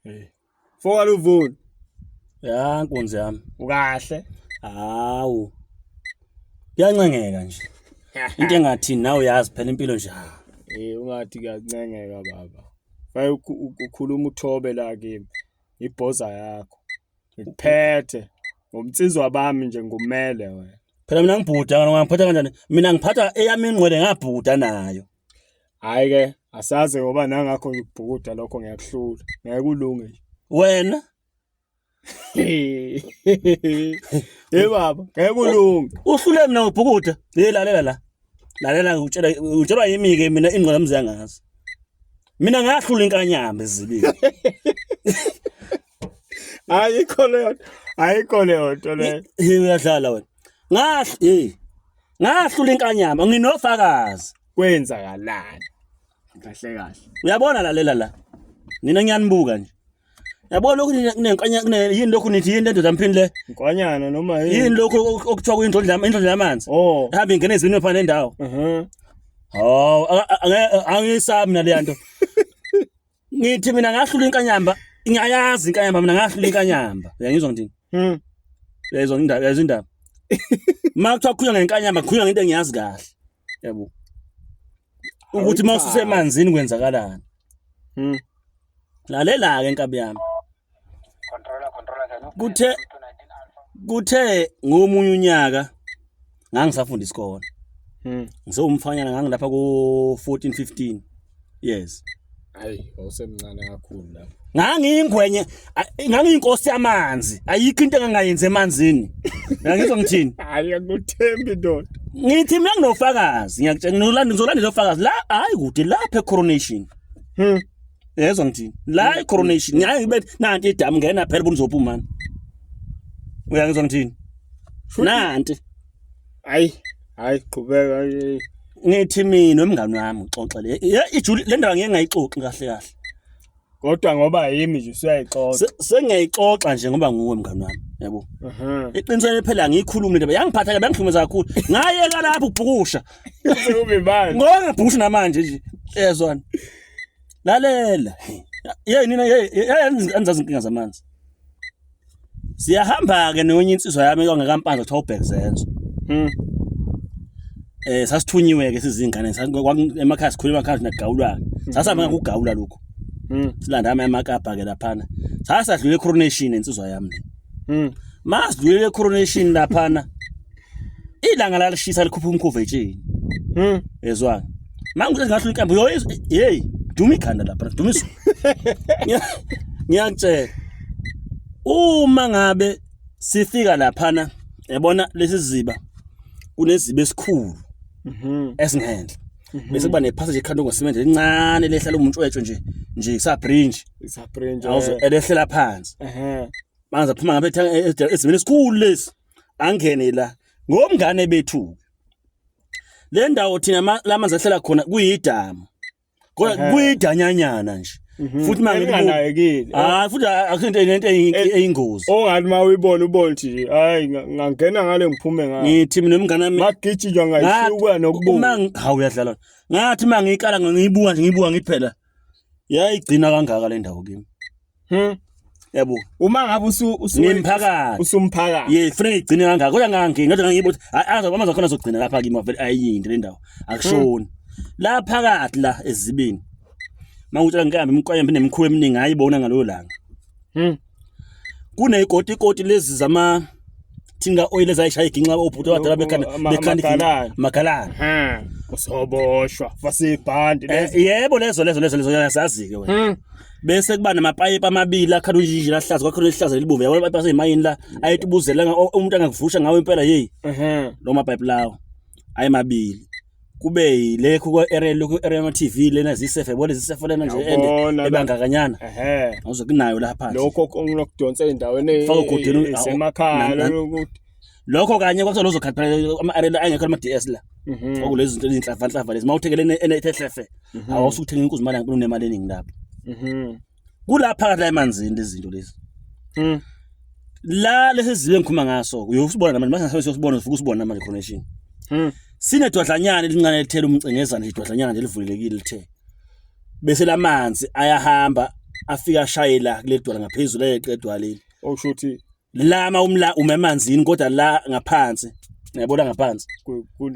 Hey. Foka luvuni. Ya nkunzi yami. Ukahle. Hawu. Kuyancengeka nje. Into engathi nawe uyazi phela impilo nje. Eh ungathi kuyancengeka baba. Faye ukhuluma uthobe la kimi. Ibhoza yakho. Ngikuphethe. Ngomnsizwa bami nje ngumele wena. Phela mina ngibhuda ngangiphatha kanjani? Mina ngiphatha eyami ingqwele ngabhuda nayo. Hayi ke asazi ngoba nangakho ngikubhukuda lokho ngiyakuhlula. Ngeke ulunge nje. Wena Hey baba, ngeke ulunge. Uhlule mina ngobhukuda. Hey lalela la. Lalela ngikutshela utshelwa yimi ke mina ingqondo yami ziyangazi. Mina ngahlula inkanyamba ezibili. Ayikho leyo. Ayikho leyo nto leyo. Hey uyadlala wena. Ngahl hey. Ngahlula inkanyamba nginofakazi. Kwenzakalani? Kahle kahle. Uyabona lalela la. Nina ngiyanibuka nje. Yabona lokhu kunenkanya kune yini lokhu nithi yini lendoda mphini le? Nkwanyana noma yini? Yini lokhu okuthiwa kuyindodla indodla yamanzi? Oh. Ihamba ingena ezwini phana nendawo. Mhm. Hawu angisabi mina leya nto. Ngithi mina ngahlula inkanyamba, ngiyayazi inkanyamba mina ngahlula inkanyamba. Uyangizwa ngithini? Hmm. Uyayizwa indaba, uyayizwa indaba. Uma kuthiwa kukhulunywa ngenkanyamba, kukhulunywa ngento engiyazi kahle. Yabo. Ukuthi uma ususemanzini kwenzakalani. Hmm. Lalela-ke nkabi yami. Kuthe kuthe ngomunye unyaka ngangisafunda isikole. Ngisewumfanyana ngangilapha ku 14 15 years. Hayi, wawusemncane kakhulu lapho. Ngangiyingwenye, ngangiyinkosi yamanzi. Ayikho into engangayenzi emanzini. Uyangizwa ngithini? Hayi, angikuthembi ndoda. Ngithi mina nginofakazi, ngiyakutshela ngizolanda ngizolandela ofakazi la hayi kude lapha ecoronation. Yezwa ngithini? La ecoronation, ngiyaye ngibe nanti idamu ngena phela bunizophuma mani. Uyangizwa ngithini? Nanti. Hayi, hayi qhubeka. Ngithi mina umngani wami uxoxe le ijuli le ndaba ngeke ngayixoxi kahle kahle. Kodwa ngoba yimi nje usuyayixoxa. Sengiyayixoxa nje ngoba nguwe mngani wami, yabo. Mhm. Iqinisweni phela ngiyikhuluma indaba yangiphatha kabi yangihlukumeza kakhulu. Ngayeka lapho ukubhukusha. Sekube manje. Ngoba ngibhukusha namanje nje. Yezwana. Lalela. Yey nina yey angizazi inkinga zamanzi. Siyahamba ke nonye insizwa yami kwangekaMpanza kuthiwa uBhekzenzo. Sasithunyiwe ke sizingane emakhaya sikhule emakhaya sinagawulwa. Sasihamba ngakugawula lokho. Silanda amakabha ke laphana. Sasadlula ecoronation insizwa yami le. Masidlulele ecoronation laphana. Ilanga lalishisa likhupha umkhuva etsheni. Yezwana. Mangu ngahlula inkambo yo hey duma ikhanda lapha duma izulu. Ngiyakutshela. Uma ngabe sifika laphana yabona lesi ziba kuneziba esikhulu esingenhla. Bese kuba nepassage ekhanda ngosimende elincane lehlala umuntshwetsho nje nje sabridge. Isabridge. Awuze elehlela phansi. Ehhe. Manje aphuma ngabe ezimeni esikhulu lesi. Angene la ngomngane bethu. Le ndawo thina lamanzi ahlela khona kuyidamu. Kodwa kuyidanyanyana nje. Futhi manje enganakekile. Ah futhi akusinto into eyingozi. Ongathi uma uyibona ubone ukuthi hayi ngangena ngale ngiphume ngale. Ngithi mina nomngane wami magijijwa ngayihluka nokubuka. Uma hawu uyadlala. Ngathi mangiyikala ngiyibuka nje ngiyibuka ngithi phela yayigcina kangaka le ndawo kimi. Yabo. Uma ngabe usu ngimphakathi. Usumphakathi. Ye, kufanele ngigcine kangaka. Kodwa ngangingeni kodwa ngiyibo azi amazi akhona azogcina lapha kimi vele ayiyinto le ndawo. Akushoni. La phakathi la ezibini. Mangutshela ngikambe imqwayembe nemikhuba eminingi ayibona ngaloyo langa. Kuneyikoti ikoti lezi zama thinga oil ezayishaya iginxa obhuti abadala bekhanda bekhanda magalana. Usoboshwa fasibhandi lezo. Yebo lezo lezo lezo lezo uyazazi ke wena. Bese kuba namapayipi amabili akhala unjinji lahlaza kwakhona elihlaza elibomvu yabona amapayipi aseyimayini la ayetubuzela umuntu angakuvusha ngawo impela hey. Lo mapayipi lawo ayemabili. Kube yilekho kwa area lokho area yama TV lena zisefe yabona zisefe lena nje ende ebangakanyana. Ehhe. Awuze kunayo la phansi. Lokho okunokudonsa endaweni Faka ugodini, esemakhaya lokho. Lokho kanye kwakuthiwa lozo khathi phela ama area angekho ama DS la. Kwakulezi zinto ezinhlava nhlava lezi mawuthengele enethe hlefe. Awusuthenga inkuzi imali yankulu nemali eningi lapho. Kula phakathi la emanzini lezi zinto lezi. La lesi zibe ngikhuluma ngaso uyosibona namanje manje siyosibona ufuka usibona namanje coronation. Sinedwadlanyana elincane elithela umcengezana nje idwadlanyana nje livulelekile lithe. Bese lamanzi ayahamba Afika ashaye la kule dwala ngaphezulu eqedwa leli. Okusho ukuthi lama umla uma emanzini kodwa la ngaphansi yabona ngaphansi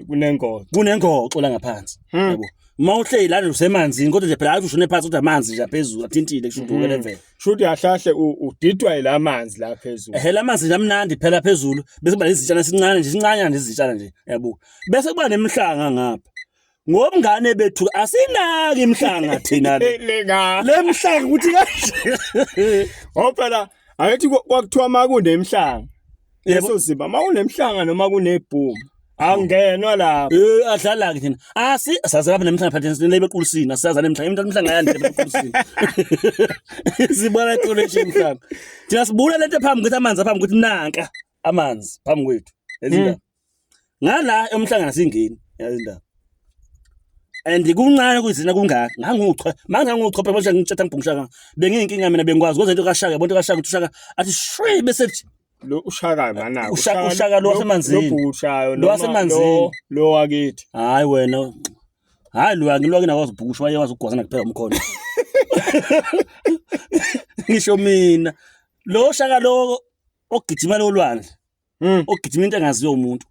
kunengoxo kunengoxo la ngaphansi yabo uma uhleli lana usemanzini kodwa nje phela athi ushone phansi kodwa amanzi nje aphezulu athintile kusho ukuthi level shuthi ahlahle udidwa yilamanzi la phezulu ehe lamanzi nje amnandi phela phezulu bese kuba nezitshana esincane nje sincanyana nje izitshana nje yabo bese kuba nemihlanga ngapha ngobungane bethu asinaki imihlanga thina le le mhlanga ukuthi kanje oh phela ayithi kwakuthiwa makunemhlanga leso ziba makunemhlanga noma kunebhuma angenwa lapho eh adlala ke thina asi saze lapha nemhlanga phela thina lebequlisini asisaza nemhlanga imhlanga yandi lebequlisini sibona iqule imhlanga thina sibula lento phambi kwethu amanzi phambi kwethu nanka amanzi phambi kwethu ezindaba ngala emhlangana singeni yazi indaba and kuncane kuyizina kungaka nganguchwe manganguchophe manje ngitshetha ngibhungishaka bengiyinkinga mina bengikwazi kwenza into kashaka yabona into kashaka uthi ushaka athi shwi bese lo ushaka mana ushaka ushaka lo wasemanzini lo bhushayo lo wasemanzini lo wakithi hayi wena hayi lo wakini lo wakini akwazi ubhukusha waye wazi ukugwazana kuphela umkhono ngisho mina lo shaka lo ogijima lolwandle ogijima into engaziyo umuntu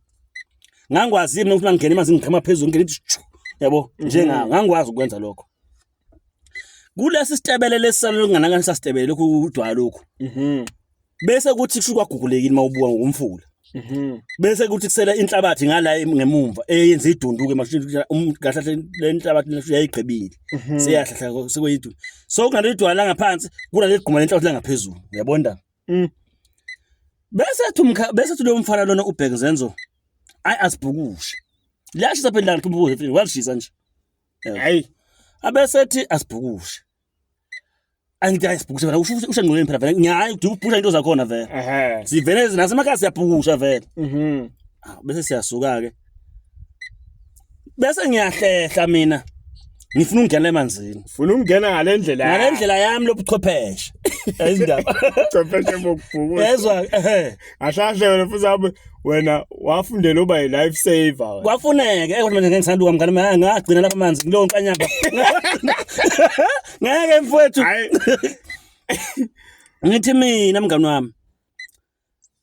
ngangikwazi mina ukuthi mangingena emanzini ngichama phezulu ngingena ithi shu yabo njengawo ngangikwazi ukwenza lokho kulesi sitebele lesisalo lokunganakani sasitebele lokhu udwala lokhu bese kuthi kusho kwagugulekile uma ubuka ngokumfula bese kuthi kusela inhlabathi ngala ngemumva eyenza idunduke masho kahle kahle le nhlabathi yayigqibile seyahlahla sekuyidundu so kunaleli dwala la ngaphansi kunaleli gquma lenhlabathi la ngaphezulu uyabona ndaba Bese ethi umkha bese ethi lo mfana lona ubheke Zenzo. Ayi asibhukushe. Liyashisa phela ilanga umbuzo mfini walishisa nje. Hayi. Abese ethi asibhukushe. Angithi hayi sibhukushe phela usho usho ngqoleni phela vele ngiyayi ubhusha into zakhona vele. Ehhe. Sivele nasemakhaya siyabhukusha vele. Mhm. Bese siyasuka ke. Bese ngiyahlehla mina. Ngifuna ukungena emanzini. Ufuna ukungena ngale ndlela. Ngale ndlela yami lobuchwepheshe. Izindaba. Chwepheshe bokubhukuda. Yezwa ehe. Ahlahle wena futhi abe wena wafundela uba yi life saver wena. Kwafuneka eh kodwa manje ngeke ngisaluka mngane mina ngagcina lapha amanzi kulowo nkanyamba. Ngeke mfowethu. Hayi. Ngithi mina mngani wami.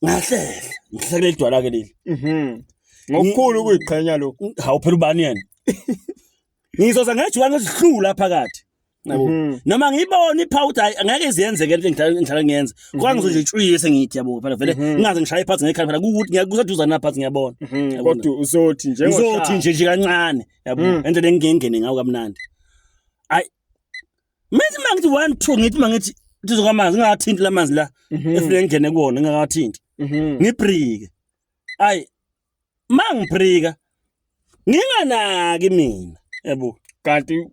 Ngahlehla. Ngihlehla kuleli dwala ke leli. Ngokukhulu ukuyiqhenya lokho. Hawu phela ubani yena? Ngizoza ngejubane ngizihlula phakathi. Yabo. Noma ngiyibona iphawuda hayi angeke iziyenzeke into engihlala ngihlala ngiyenza. Kodwa ngizoje itshwile sengithi yabo phela vele ngingaze ngishaye phansi ngekhala phela kukuthi ngiyakusaduzana naphansi ngiyabona. Yabona? Kodwa uzothi nje Ngizothi nje nje kancane yabo endlela engingene ngawo kamnandi. Ayi Mithi mangithi 1 2 ngithi mangithi duze kwamanzi ngingathinti lamanzi la efike ngingene kuwona ngingakathinti. Ngibrike. Ayi mangibrika nginganaki mina yabo kanti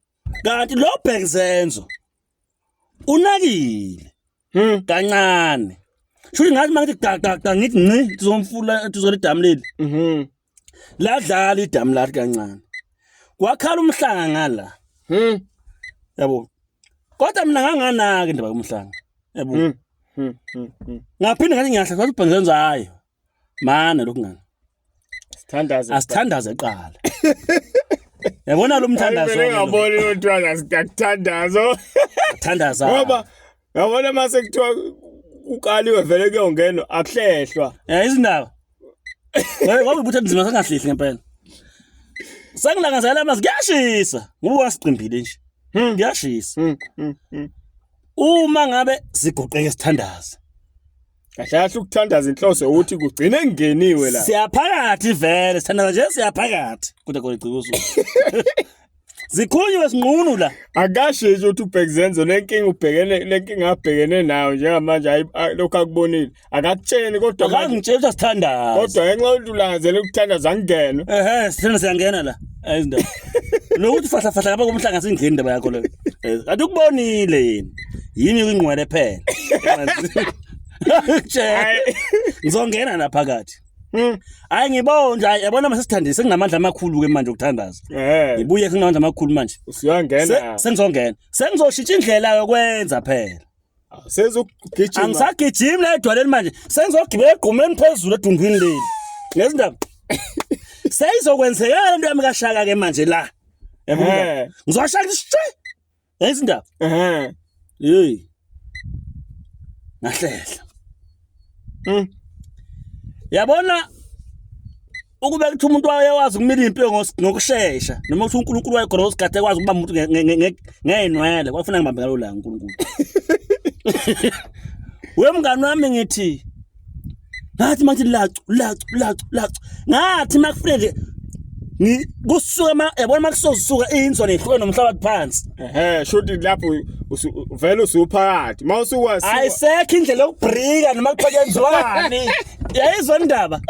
kanti lo Bhekzenzo unakile kancane shuthi ngathi mangithi da da da ngithi nci tuzomfula tuzole idamu leli ladlala idamu lathi kancane kwakhala umhlanga ngala yabo kodwa mina nganganaki indaba yomhlanga yabo ngaphinde ngathi ngiyahla kwathi uBhekzenzo hayi mana lokhu ngani sithandaze asithandaze kuqala yabona lo mthandazo Hayi, ngabona lotwana siyakuthandazo thandaza ngoba yabona mase kuthiwa ukaliwe vele kuyongenwa akuhlehlwa eh izindaba wewe kwakubutha nzima sengahlehli ngempela sengilangazela amazi kuyashisa ngoba wasiqimbile nje kuyashisa uma ngabe sigoqeke sithandaze kahle kahle ukuthandaza inhloso ukuthi kugcine kungeniwe la siyaphakathi vele sithandaza nje siyaphakathi kodwa kodwa igcika usuku zikhulunywe sinqunu la akashishi ukuthi uBhekzenzo lenkinga ubhekene lenkinga abhekene nayo njengamanje hayi lokhu akubonile akakutsheni kodwa manje akangitshela ukuthi asithandaze kodwa ngenxa yokuthi ulangazela ukuthandaza angenwe ehe sithanda siyangena la ayizindaba nokuthi fahla fahla ngapha komhlanga singeni indaba yakho leyo kanti ukubonile yini yimi kwingqwele phela Tshela. ngizongena la phakathi hayi ngibona nje hayi yabona mase sithandile senginamandla amakhulu ke manje okuthandaza eh ngibuye senginamandla amakhulu manje usuyangena sengizongena sengizoshintsha indlela yokwenza phela sezokugijima angisagijimi la edwaleni manje sengizogibela egqumeni phezulu edundwini leli ngezindaba seyizokwenzeka lento yami kashaka ke manje la yabo Eh. ngizoshaka ishe ngezindaba ehe hey Ngahlehla. Yabona ukube kuthi umuntu wayewazi ukumila impilo ngokushesha noma ukuthi uNkulunkulu wayekhona usigade ekwazi ukubamba umuntu ngey'nwele kwafuna ngibambe ngalo langa uNkulunkulu. We mngani wami ngithi ngathi manje lacu lacu lacu lacu ngathi makufike nje kusuka ma yabona makusosuka inzwa nehluka nomhlabathi phansi. Ehhe shuthi lapho vele usuphakathi mawusuka ayisekho indlela yokubhrika noma kuphakenzwani yayizwa indaba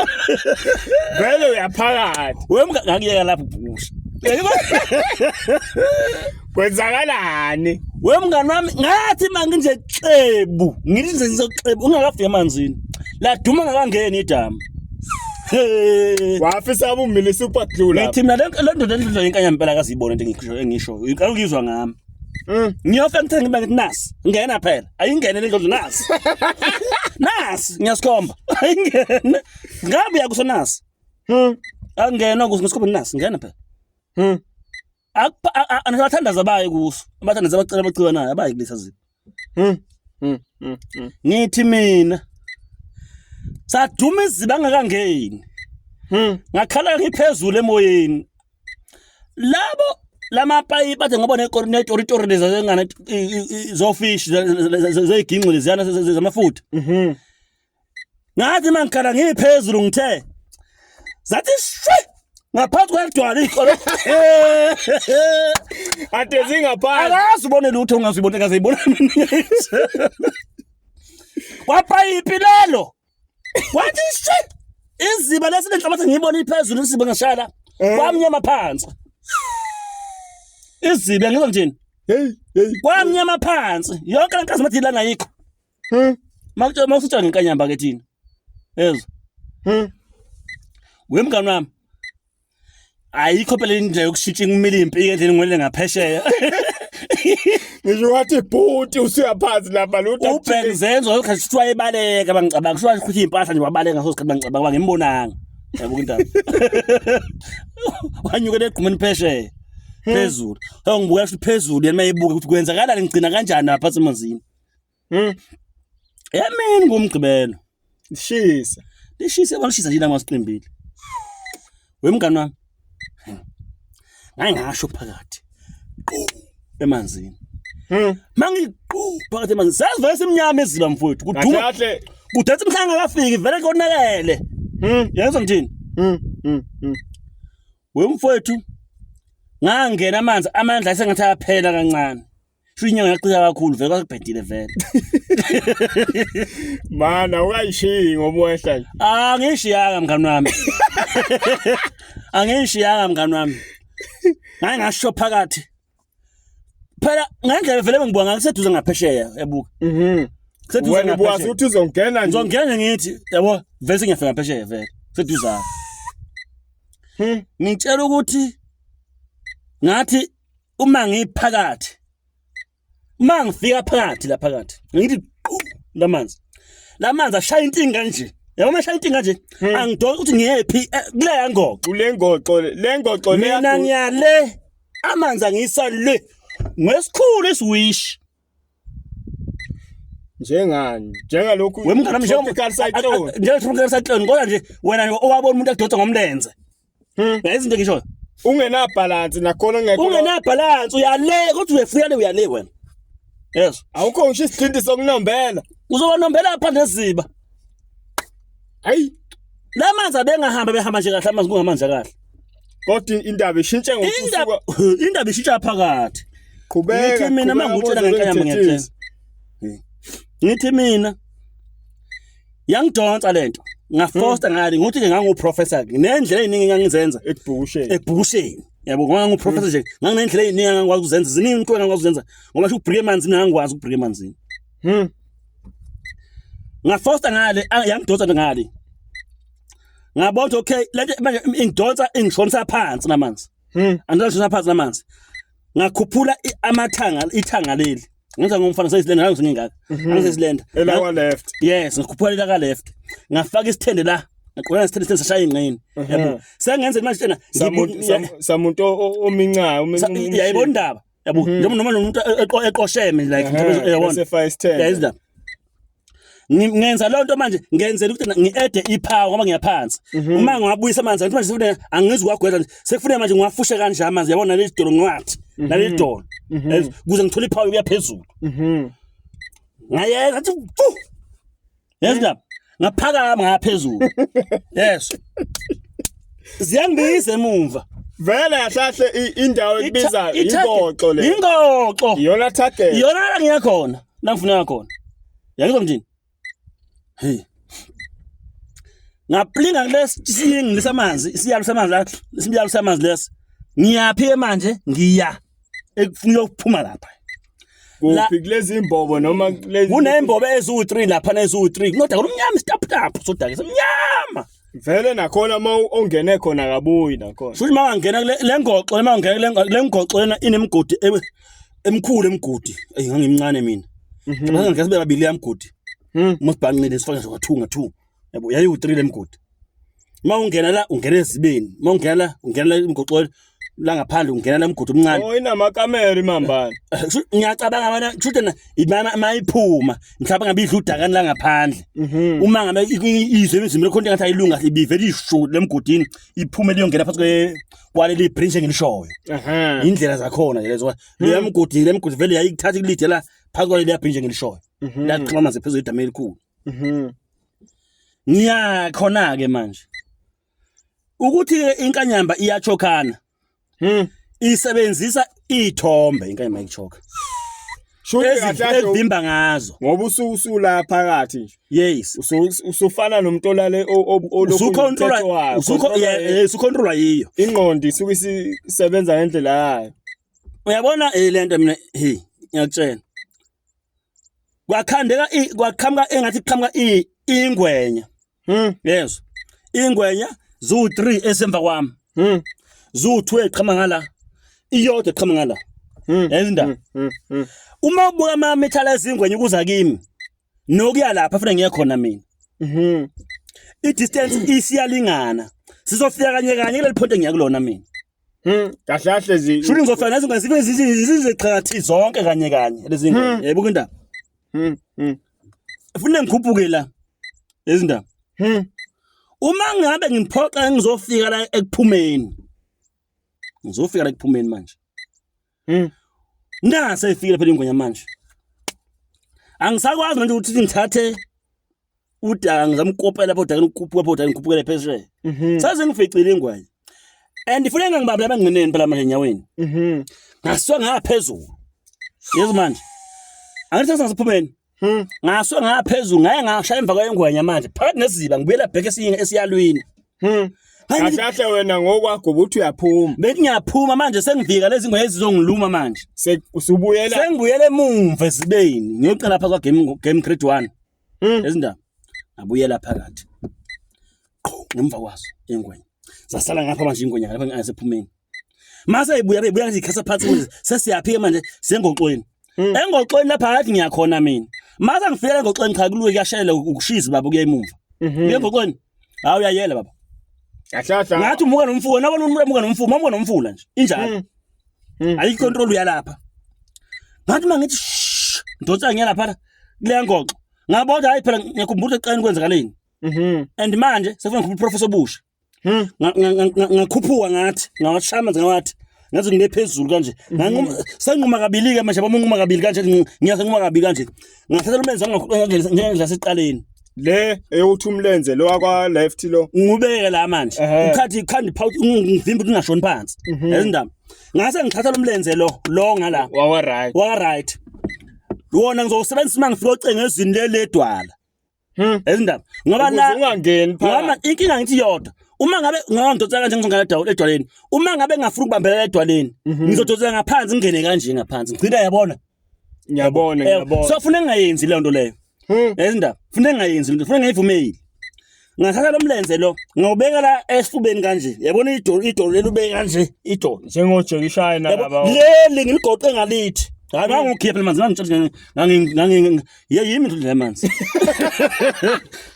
vele uyaphakathi wemka ngakuyeka lapho ubhukusha kwenzakalani wemngani wami ngathi manginje xebu ngithi nje ngizoxebu ungakafiki emanzini laduma ngakangeni idamu. Wafisa umile super glue lapha. Ngithi mina le ndoda endlula inkanya impela akazibona into engisho engisho. Ngikuzwa ngami. Ngiyofika ngithe ngibe ngithi nasi ngena phela ayingene le ndlu nasi. Nasi ngiyasikhomba. Ayingene. Ngabe uyakuso nasi. Angena kuso ngisikhomba nasi ngena phela. Abathandaza abayi kuso. Abathandaza abacela abacika nayo abayi kulesa zipho. Ngithi mina saduma iziba ngakangeni. Ngakhala ngiphezulu emoyeni. Labo lamapayipi ade ngoba netoritori lezi zengane zofish zeyiginxi leziyana zamafutha. Ngathi mangikhala ngiphezulu ngithe zathi shwi ngaphansi kwedwala ikolo. Ade zingaphansi. Akazi ubone lutho ungazibona kaze ibona mina. Kwapayipi lelo. Wathi shwi iziba lesi lenhlabathi ngiyibona iphezulu isiba ngashala kwamnyama phansi. Iziba ngizwa ngithini? Hey hey. Kwamnyama phansi. Yonke lenkazi mathi lana ayikho. Makutshela mawusutshela ngenkanyamba ke thina. Yezwa. Wemngani wami. Ayikho phela indlela yokushintsha imile impiki endleleni ngwele ngaphesheya. Ngisho wathi bhuti usuyaphansi lapha lutho. Ubhek Zenzo lokho kuthiwa ebaleka bangicabanga kuthiwa ukuthi impahla nje wabaleka ngaso sikhathi bangicabanga bangimbonanga. Yabo indaba. Wanyukela egqumeni phesheya. Phezulu. Ngibuka ukuthi phezulu yena mayebuka ukuthi kwenzakalani ngigcina kanjani lapha emanzini. Emini ngomgqibelo. Lishisa. Lishisa balishisa nje lama siqimbile. Wemngani wami. Ngaye ngasho phakathi. Qu emanzini. Mangiqu phakathi emanzini. Sasivele simnyama eziba mfowethu. Kuduma. Kahle. Kudethi mhlanga akafiki vele konakele. Yezwa ngithini? Wemfowethu ngangena amanzi amandla asengathi ayaphela kancane. Sho inyanga yaqina kakhulu vele kwakubhedile vele. Mana ukayishiyi ngoba wehla nje. Angishiyanga mngani wami. Angishiyanga mngani wami. Ngaye ngasho phakathi. Phela ngendlela vele bengibuka ngakuseduze ngaphesheya yabuka. Kuseduze Wena ubuwazi ngaphesheya. ukuthi uzongena nje. Ngizongena ngithi yabo vele sengiyafika ngaphesheya vele. Kuseduzane. Ngitshela ukuthi ngathi uma ngiphakathi uma ngifika phakathi la phakathi ngithi qu lamanzi lamanzi ashaya intinga nje yabo mashaya intinga nje angidonsi ukuthi ngiyephi kuleya ngoxo Kule ngoxo le ngoxo le mina ngiyale amanzi angiyisa le ngesikhulu isiwish njengani njengalokhu wemngane wami tropical cyclone njenge tropical cyclone kodwa nje wena owabona umuntu akudonsa ngomlenze Yazi into engishoyo ungena balance nakhona ngekho ungena balance uyale kodwa uyefika le uyale wena yes awukho ngisho isithinti sokunombela uzobanombela phandle eziba hayi la manzi abengahamba behamba nje kahle amanzi kungamanzi kahle kodwa indaba ishintshe indaba ngokusuka indaba ishintsha phakathi qhubeka ngithi mina qhubeka, mangutshela boze ngenkanyamba bengithethise. ngiyatshela ngithi mina yangidonsa lento ngafosta ngale ngokuthi ke nganguprofessor nendlela eziningi engangizenza ekubhukusheni ebhukusheni yabo ngoba nganguprofessor nje nganginendlela eziningi engangikwazi ukuzenza ziningi into engangikwazi ukuzenza ngoba sho ukubhrika emanzini ngangikwazi ukubhrika emanzini ngafosta ngale yangidonsa ngale ngabona ukuthi okay lento manje ingidonsa ingishonisa phansi namanzi andishonisa phansi namanzi ngakhuphula amathanga ithanga leli ngenza ngomfana seyisilenda ngangise ngingaka ngisesilenda elawa left yes ngikhuphula lela ka left ngafaka isithende la ngaqonda isithende isithende sashaya ingqini yabo sengenze manje tena samuntu omincayo yayibona indaba yabo njengoba noma nomuntu eqosheme like yabona sefaka isithende yayizindaba. Ngenza loo nto manje ngenzela ukuthi ngi-ede iphawu ngoba ngiyaphansi. Uma ngiwabuyisa amanzi angithi manje sekufuneka angizukwagwedla nje. Sekufuneka manje ngiwafushe kanje amanzi yabona leli dolo ngiwathi naleli dolo. Ukuze ngithole iphawu yokuya phezulu. Ngayenza ngathi fu. Yazi ndaba ngaphakama ngaphezulu. Yes. Ziyangibiza emumva. Vele kahle indawo ekubiza ingoxo le. Ingoxo. Iyona target. Iyona la ngiya khona. La ngifuneka khona. Yangizwa mthini? Hey. Ngaplinga kulesi siyingi lesamanzi, isiyalo samanzi la, isiyalo samanzi lesi. Ngiyaphi ke manje? Ngiya ekufuna ukuphuma lapha. Kuphi kulezi imbobo noma kulezi Kunembobo eziwu3 lapha neziwu3. Kunodaka olumnyama isitaputapu sodaka semnyama. Vele nakhona uma ongene khona akabuyi nakhona. Futhi uma ngena kule le ngoxo uma ngena kule le ngoxo lena inemigodi emkhulu emgodi. Ey ngangimncane mina. Cabanga ngeke sibe babili yamgodi. Uma sibhanqile sifaka nje nga2 nga2. Yabo yayiwu3 lemgodi. Uma ungena la ungena ezibeni. Uma ungena la ungena la emgoxweni la ngaphandle ungena la emgodi omncane. Oh inamakamera imambane. Ngiyacabanga mina kushuthi na mayiphuma mhlawumbe ngabe idla udakani la ngaphandle. Uma ngabe izwe emzimbeni khona engathi ayilunga ibivele ishu lemgodini iphume liyongena phansi kwaleli bridge engilishoyo. Indlela zakhona nje lezo. Leya mgodi le mgodi vele yayikuthatha ikulidela phansi kwaleli bridge engilishoyo. Laqhuma amanzi phezulu edamu elikhulu. Ngiya khona ke manje. Ukuthi ke inkanyamba iyachokhana. Isebenzisa ithombe inkanyamba ichoka. Shuthi kahle Evimba ngazo. ngoba usula phakathi nje. Yes. Usufana nomuntu olale olokhu Usucontrola usuko usucontrola yiyo. Ingqondo isuke isisebenza ngendlela yayo. Uyabona lento mina hey ngiyakutshela. Kwakhandeka kwaqhamuka engathi qhamuka ingwenya. Yes. Ingwenya zu3 esemva kwami. Zu2 eqhama ngala. Iyodwa eqhama ngala. Yazi indaba. Uma ubuka ama metal ezingwenya ukuza kimi nokuya lapha fanele ngiye khona mina. I-distance isiyalingana. Sizofika kanye kanye kuleli point engiya kulona mina. Kahle kahle zi Shuthi ngizofika nezingwenya zibe ziziqhathi zonke kanye kanye lezi ngwenya. Yayibuka indaba. Funa ngikhuphuke la. Lezi ndaba. Uma ngabe ngiphoqa ngizofika la ekuphumeni. Ngizofika la ekuphumeni manje. Nase ifikile phela ingwenya manje. Angisakwazi manje ukuthi ngithathe udaka ngizama ukukopela lapho udaka ukukhuphuka lapho udaka ngikhuphukele phesheya. Saze ngificile ingwenya. And ifuna ngangibambe lapha engqineni phela manje enyaweni. Ngasuka ngaphezulu. Yezwa manje. Angithi sengisephumeni. Ngasuka ngaphezulu ngaye ngashaya emva kwengwenya manje. Phakathi neziba ngibuyela back esiyalwini. Kahle kahle wena ngokwakho ubuthi uyaphuma. Bethi ngiyaphuma manje sengivika lezi ngwenya ezizongiluma manje. Usubuyela Sengibuyele emumva ezibeni. Ngiyoqala lapha kwa game grade 1. Lezi ndaba. Ngabuyela phakathi. Qhu ngemva kwazo ingwenya. Zasala ngapha manje ingwenya lapha ngasephumeni. Mase ibuya bebuya nje ikhasa phansi manje sesiyaphi manje sengoxweni. Engoxweni lapha ngathi ngiyakhona mina. Mase ngifika engoxweni cha kuluke kuyashela ukushiza baba kuya emuva. Kuya engoxweni. Hawu uyayela baba. Kahle kahle. Ngathi umuka nomfula nabona umuntu emuka nomfula, mamuka nomfula nje. Injalo. Ayikho control uyalapha. Ngathi mangithi shh, ndotsa ngiya lapha kuleya ngoxo. Ngabona hayi phela ngiyakhumbula ukuthi eqeni kwenzakaleni. And manje sefuna ngikhupha uprofessor Busha. Ngakhuphuka ngathi ngawashaya amanzi ngawathi ngathi ngibe phezulu kanje. Nganquma senquma kabili ke manje bamunquma kabili kanje ngiyasenquma kabili kanje. Ngathatha lo menzi wangakhuphuka ngendlela yaseqaleni. Le eyokuthi umlenze lo wakwa left lo. Ngubeke la manje. Ukhathi ikhandi phawuthi ngivimba ukuthi ngingashoni phansi. Yazi indaba. Ngase ngithatha lo mlenze lo lo ngala. Wawa right. Waka right. Wona ngizowusebenzisa uma ngifika ocengezini leledwala. Ezindaba. Ngoba la Ukuze ungangeni ngoba phakathi. inkinga ngithi yodwa. Uma ngabe ngangidonsa kanje ngizongena edwaleni. Uma ngabe ngafuna ukubambelela edwaleni, ngizodonsela ngaphansi ngingene kanje ngaphansi. Ngigcina yabona. Ngiyabona ngiyabona. So funa ngingayenzi leyo nto leyo. Ezindaba. Funa ngingayenzi lento, funa ngingayivumeli. Ngathatha lo mlenze lo, ngawubeka la esifubeni kanje. Yabona idolo idolo leli ubeke kanje idolo. Njengojekishayina Yabo, laba. Leli ngiligoqe ngalithi. Hayi bangikhipha phela manzi ngangitshela ngangi ngangi yimi into le manzi.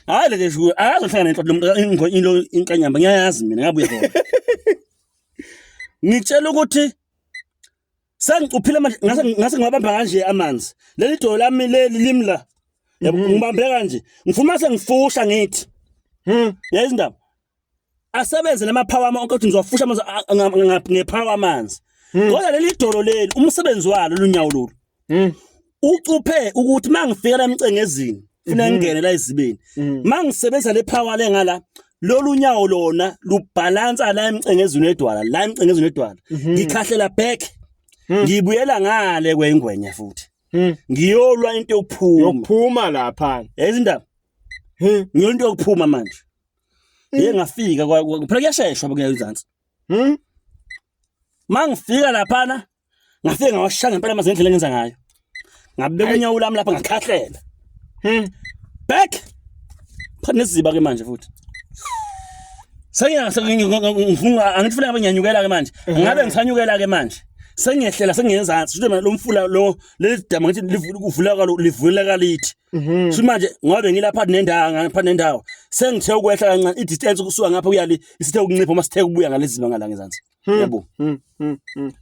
Hayi le nje akazohlangana nenhlobo lo into inkanyamba ngiyayazi mina ngabuya khona. Ngitshela ukuthi sengicuphile manje ngase ngase ngibamba kanje amanzi. Leli dolo lami leli limla. Yabo ngibambe kanje. Ngifuna sengifusha ngithi. Yazi indaba. Asebenze namaphawa ami onke ukuthi ngizowafusha amanzi ngephawa amanzi. Kodwa leli dolo leli umsebenzi walo lunyawo lolu. Ucuphe ukuthi mangifika la emcengezini funa ngingene la ezibeni. Mangisebenzisa le power le ngala lolu nyawo lona lubhalansa la emcengezini wedwala la emcengezini wedwala. Ngikhahlela back. Ngibuyela ngale kwengwenya futhi. Ngiyolwa into yokuphuma. Yokuphuma lapha. Yazi indaba. Ngiyolwa into yokuphuma manje. Ngeke ngafika phela kuyasheshwa kuya ezansi. Mangifika laphana ngafika ngawashaya ngempela amazinga indlela engenza ngayo. Ngabeka unyawo lami lapha ngakhahlela. Back. Phana neziba ke manje futhi. Sengiyangifuna angithi funa ngabe ngiyanyukela ke manje. Ngabe ngisanyukela ke manje. Sengiyehlela sengiyenzansi. Shuthi lo mfula lo leli dama ngithi livuleka livuleka lithi. Shuthi manje ngoba ngilapha nendawo ngapha nendawo. Sengithe ukwehla kancane i distance kusuka ngapha kuya le isithe ukuncipha uma sithe ukubuya ngalezi zibanga la ngezansi. Yebo.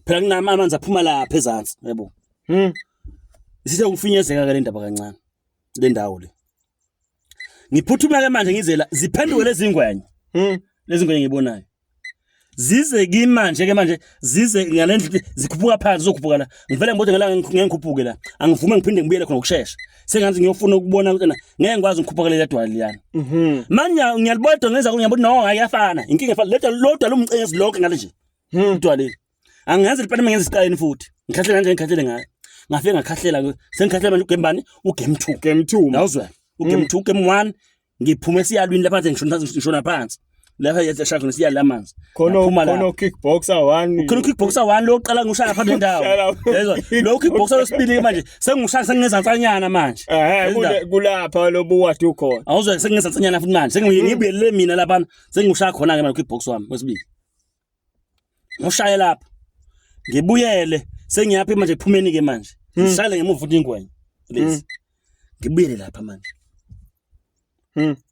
Phela kunama amanzi aphuma lapha ezansi, yebo. Isithe ukufinyezeka ke le ndaba kancane. Le ndawo le. Ngiphuthuma ke manje ngizela ziphenduke lezi ngwenya. Lezi ngwenya ngibonayo. Zize kimi manje ke manje zize ngalendlela zikhuphuka phansi zokhuphuka la. Ngivele ngibode ngala ngeke ngikhuphuke la. Angivume ngiphinde ngibuyele khona ngokushesha. Sengathi ngiyofuna ukubona ukuthi ngeke ngikwazi ukukhuphuka leli dwala liyana. Manje ngiyalibona ngenza ngiyabona no ayafana. Inkinga efana lodwa lodwa lomcengezi lonke ngale nje. Idwala leli. Angenza lipana ngenza isiqaleni futhi. Ngikhahlele kanje ngikhahlele ngayo. Ngafike ngakhahlela sengikhahlela manje ugame bani? Ugame 2. Game 2. Awuzwa. Ugame 2 game 1 ngiphume esiyalwini lapha ngishona ngishona phansi. Lapha yeshaya khona siyali amanzi. Khona khona kickboxer 1. Khona kickboxer 1 lo qala ngishaya phansi nendawo. Yezwa. Lo kickboxer wesibili manje sengishaya senginezansanyana manje. Eh kulapha lobuwadi ukhona. Awuzwa senginezansanyana futhi manje sengibuyelele mina lapha sengishaya khona ke manje kickbox wami wesibili. Ngishaye lapha. Ngibuyele sengiyaphi manje kuphumeni ke manje. Ngishayele ngemuva futhi ingwenya. Lezi. Ngibuyele lapha manje.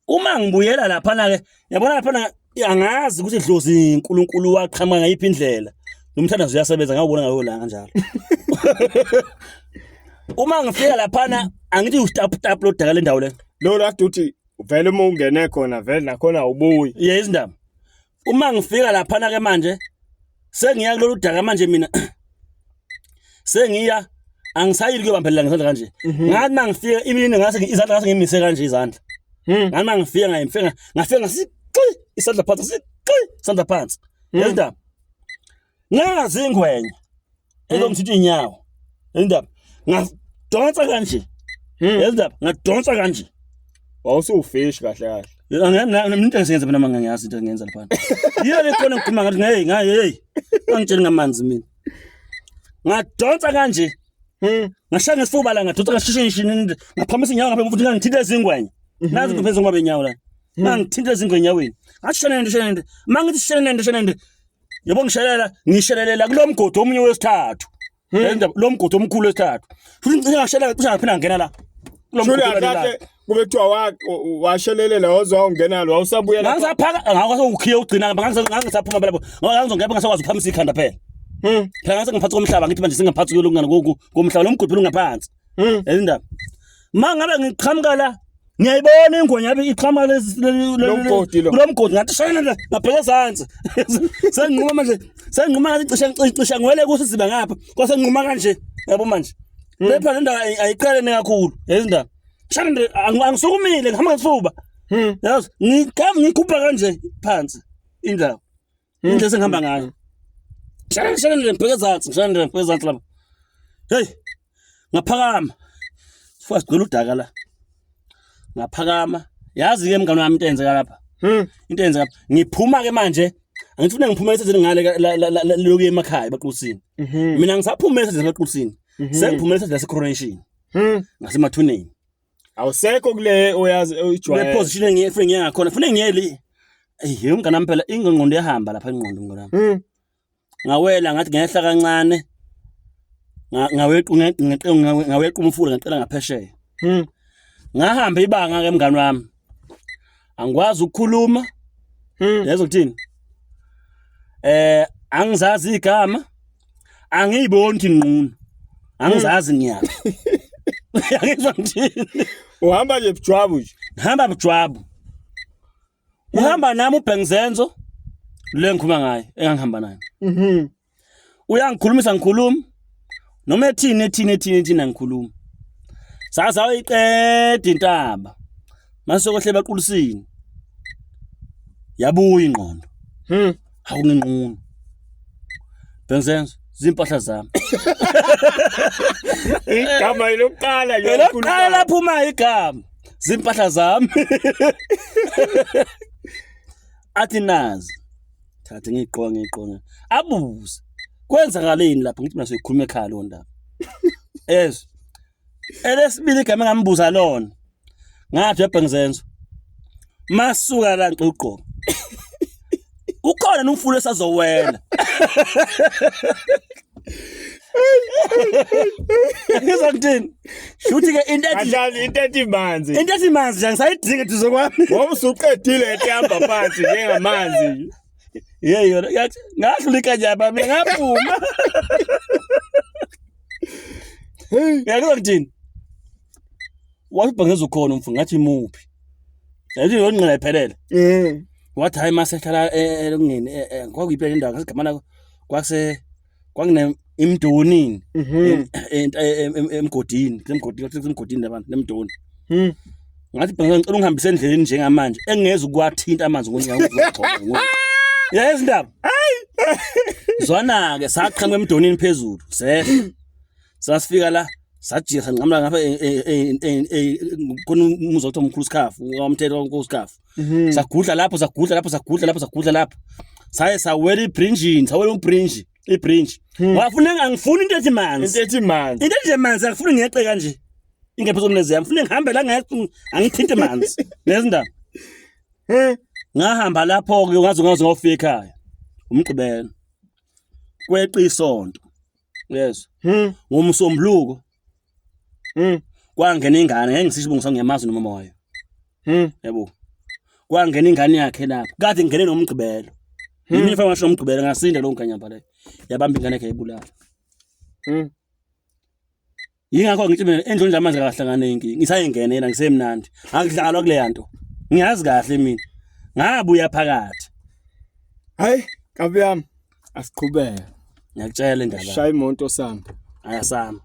Uma ngibuyela lapha na ke yabona lapha na angazi ukuthi dlozi uNkulunkulu waqhamuka ngayiphi indlela. Nomthandazo uyasebenza ngawubona ngayo la kanjalo. Uma ngifika lapha na angithi ustap tap lo daka le ndawo le. Lo last uthi vele uma ungene khona vele nakhona awubuyi. Yeah izindaba. Uma ngifika lapha na ke manje sengiya kulolu daka manje mina sengiya angisayili kuyobambelela ngesandla kanje. Ngathi mangifika imini ngase izandla ngase ngimise kanje izandla. Ngathi mangifika ngayimfika ngafika ngasi isandla phansi si isandla phansi. Indaba. Ngazi ingwenya. Ezongithinta inyawo. Indaba. Ngadonsa kanje. Indaba ngadonsa kanje. Wawusufish kahle kahle. Mina into engisenza mina manga ngiyazi into engiyenza lapha. Yiyo le khona ngikhuluma ngathi hey ngaye hey. Angitsheli ngamanzi mina. Ngadonsa kanje. Ngashaya ngesifuba la ngadonsa ngashishe ngisho ngaphamisa inyawo ngapha futhi ngangithinta ezingwenya. Nazi kuphezulu ngoba inyawo la. Ngangithinta ezingwenya enyaweni. Ngathi shenende shenende. Mangithi shenende shenende. Yebo ngishelela ngishelelela kulomgodi omunye wesithathu. Indaba lo mgodi omkhulu wesithathu. Futhi ngicela ngashelela cishe ngaphinda ngena la. Kulo mgodi kahle kube kuthiwa washelelela wazwa ungena lo awusabuya lapho. Ngangisaphaka ngakho ukhiye ugcina ngangisaphuma phela ngoba ngangizongena ngasakwazi ukuphamisa ikhanda phela. Phela ngase ngiphatha komhlaba ngithi manje singaphathi kulungana komhlaba lo mgodi phela ungaphansi. Indaba. Mangabe ngiqhamuka la ngiyayibona ingwenya yabe iqhamuka lomgodi lo. Kulomgodi ngathi shayela nje ngabheka ezansi. Senginquma manje senginquma ngathi cishe cishe ngiwele kusiziba ngapha kwase nginquma kanje yabo manje. Lapha le ndawo ayiqhelene kakhulu lezi ndaba. Shayela nje angisukumile ngihamba ngesifuba. Yazi ngikhamba ngikhupha kanje phansi indawo. Indlela esengihamba ngayo. Shayela shayela nje ngibheke ezansi ngishayela nje ngibheke ezansi lapha. Hey ngaphakama. Futhi sigcwele udaka la. Ngaphakama. Yazi ke mngani wami into eyenzeka lapha. Into eyenzeka lapha. Ngiphuma ke manje. Angithi ufuna ngiphume esezeni ngale lokuya emakhaya eBaqusini. Mina ngisaphuma esezeni eBaqusini. Sengiphumela esezeni lase Coronation. Ngasemathuneni. Awusekho kule oyazi Le oyijwayele. position engiye funa ngiye ngakhona. Funa ngiye le. Ey mngani wami phela ingqondo iyahamba lapha ingqondo mngani wami. Ngawela ngathi ngehla kancane. Ngaweqa ngaweqa umfula ngaqela ngaphesheya. Ngahamba ibanga ke mngani wami. Angikwazi ukukhuluma. Yazi ukuthini? Angizazi igama. Angiyiboni ukuthi nginqunu. Angizazi ngiyaphi. Yangizwa ngithini? Uhamba nje bujwabu nje. Ngihamba bujwabu. Uhamba nami uBhengizenzo le ngikhuluma ngaye engangihamba naye. Uyangikhulumisa ngikhuluma. Noma ethini ethini ethini ethini angikhuluma. Saza ayiqeda intaba. Mase kohle baqulisini. Yabuya ingqondo. Hawu nginqunu. Bhengizenzo zimpahla zami. Igama elokuqala nje. Elokuqala laphuma igama. Zimpahla zami. Athi nazi. Thathe ngiqonge ngiqonge. Abuze. Kwenzakaleni lapho ngithi mina soyikhuluma ekhaya leyo ndaba. Yes. Elesibili igama engambuza lona. Ngathi uYabhengizenzo. Masuka la ngicela ugqoka. Ukhona nomfula esazowela. Ngizwa ngithini? Shuthi ke into ethi Adlali into ethi manzi. Into ethi manzi nje angisayidingi eduze kwami. Ngoba usuqedile ehamba phansi njengamanzi. Yey yona yathi ngahlula ikanyaba mina ngaphuma. Hey. Ngiyakuzwa ngithini? Wathi ubhengeza ukhona umfo ngathi imuphi. Yathi yonqela iphelele. Wathi hayi masehlala elungeni kwakuyiphi indawo ngasigama kwase kwakune imdoni emgodini kusemgodini kusemgodini labantu nemdoni. Ngathi bhengeza ngicela ungihambise endleleni njengamanje engeze ukwathinta amanzi ngonyawo ngizogxoba. Yazi indaba. Hayi. Zwana ke saqhamuka emdonini phezulu. Sehla. Sasifika la sajika sanqamula ngapha khona umuzi okuthiwa umkhulu Sikhafu, wamthetho omkhulu Sikhafu. Sagudla lapho sagudla lapho sagudla lapho sagudla lapho. Saye sawela ibridge, sawela ubridge, ibridge. Wafuna angifuni into ethi manzi. Into ethi manzi. Into ethi manzi angifuni ngeqe kanje. Ingephezu komlenze yami, ngifuna ngihambe la ngeqe angithinte manzi. Lezi ndaba. Ngahamba lapho ke ngaze ngaze ngawufika ekhaya. Umgqibelo. Kweqa isonto. Yes. Ngomsombuluko. Kwangena ingane, ngeke ngisisho ubungiswa ngiyamazi nomama wayo. Yabo. Kwangena ingane yakhe lapho. Kade ngene nomgqibelo. Yimi mfana ngasho nomgqibelo ngasinda lo nkanyamba le. Yabamba ingane yakhe yayibulala. Yingakho ngithi mina endlini nje manje akahlangane inkinga. Ngisayingene yena ngisemnandi. Akudlalwa kule yanto. Ngiyazi kahle mina. Ngabuya phakathi. Hayi, kabi yami. Asiqhubeke. Ngiyakutshela indaba. Shaya imoto sami. Ayasami.